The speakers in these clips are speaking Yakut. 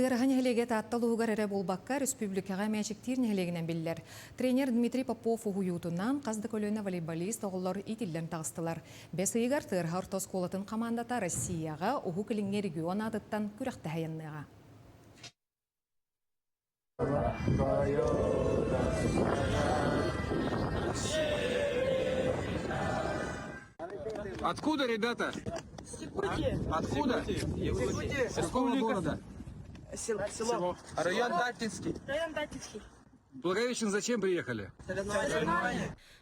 Тыараһа нэһилиэгэ Таатта улууһугар эрэ буолбакка, республикаҕа мээчиктиир нэһилиэгинэн биллэр. Тренер Дмитрий Попов уһуйуутунан хас да көлүөнэ волейболист оҕолор иитиллэн таҕыстылар. Бэс ыйыгар Тыараһа орто оскуолатын хамаандата Россияҕа Уһук Илиҥҥи регион аатыттан күрэхтэһэ айанныаҕа. Откуда, ребята? Откуда? С какого города? Село. Район Датинский. Район Датинский. Благовещен зачем приехали?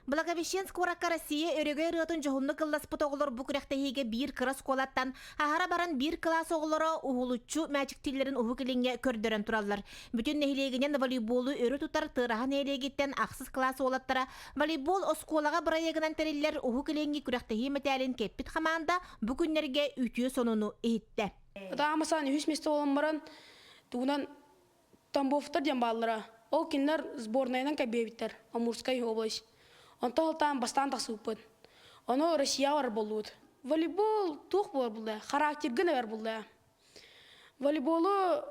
Благовещенск куоракка Россия өрөгөй ырыатын дьоһуннук ылласпыт оҕолор бу күрэхтэһиигэ биир кыра оскуолаттан аһара баран биир кылаас оҕолоро уһулуччу мээчиктииллэрин Уһук Илиҥҥэ көрдөрөн тураллар. Бүтүн нэһилиэгинэн волейболу өрө тутар Тыараһа нэһилиэгиттэн ахсыс кылаас уолаттара волейбол оскуолаҕа бырайыагынан тэриллэр Уһук Илиҥҥи күрэхтэһии мэтээлин кэппит хамаанда бу күннэргэ үтүө сонуну иһиттэ. Ытаамасан үһүс миэстэ буолан баран тугунан Тамбовтар диэн бааллара. Ол кинилэр сборнайынан кэбиэбиттэр, Амурскай область. Онтон алтаан бастаан тахсыбыппыт. Ону Россияҕа барар буоллубут. Волейбол туох буолар булла? Характергын эбэр булла. Волейболу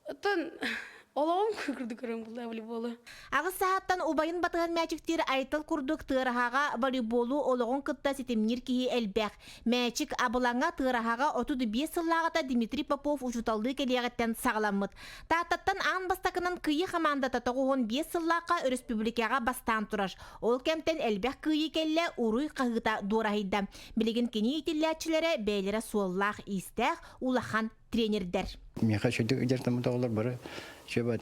оттон олоҕум курдук көрөн булла волейболу. Аҕыс саһаттан убайын батыһан мээчиктиир Айтал курдук Тыараһаҕа волейболу олоҕун кытта ситимниир киһи элбэх. Мээчик абылаҥа Тыараһаҕа 35 сыллааҕыта Дмитрий Попов учууталлыы кэлиэҕиттэн саҕаламмыт. Тааттаттан аан бастакынан Кыйы хамаандата 95 сыллаахха өрөспүүбүлүкэҕэ бастаан турар. Ол кэмтэн элбэх кыайыы кэллэ, уруй хаһыыта дуораһыйда. Билигин кини иитиллээччилэрэ бэйэлэрэ суоллаах-иистээх улахан тренердэр. Миэхэ үчүгэй дьарыктаммыт оҕолор бары үчүгэй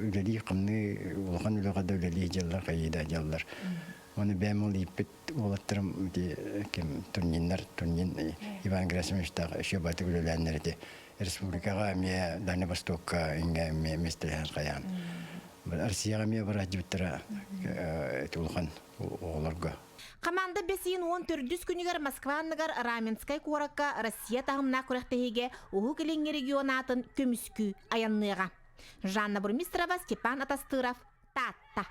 үлэлии-хамныы улахан үлэҕэ да үлэлии дьаллар, хайыы да дьаллар. Оны бэйэм ол ииппит уолаттарым ити ким Турниннар, Турнин Иван Герасимовичтаах үчүгэй үлэлээннэр ити республикаҕа эмиэ Дальний Востокка иҥҥэ эмиэ миэстэлэһэн хайаан. Россияҕа эмиэ барааччыбыттара ити улахан оҕолорго. Хамаанда бэсиин уон төрдүс күнүгэр Москва анныгар Раменскай куоракка Россия таһымнаах күрэхтэһиигэ Уһук Илиҥҥи регион аатын көмүскүү айанныаҕа. Жанна Бурмистрова, Степан Атастыров, Таатта.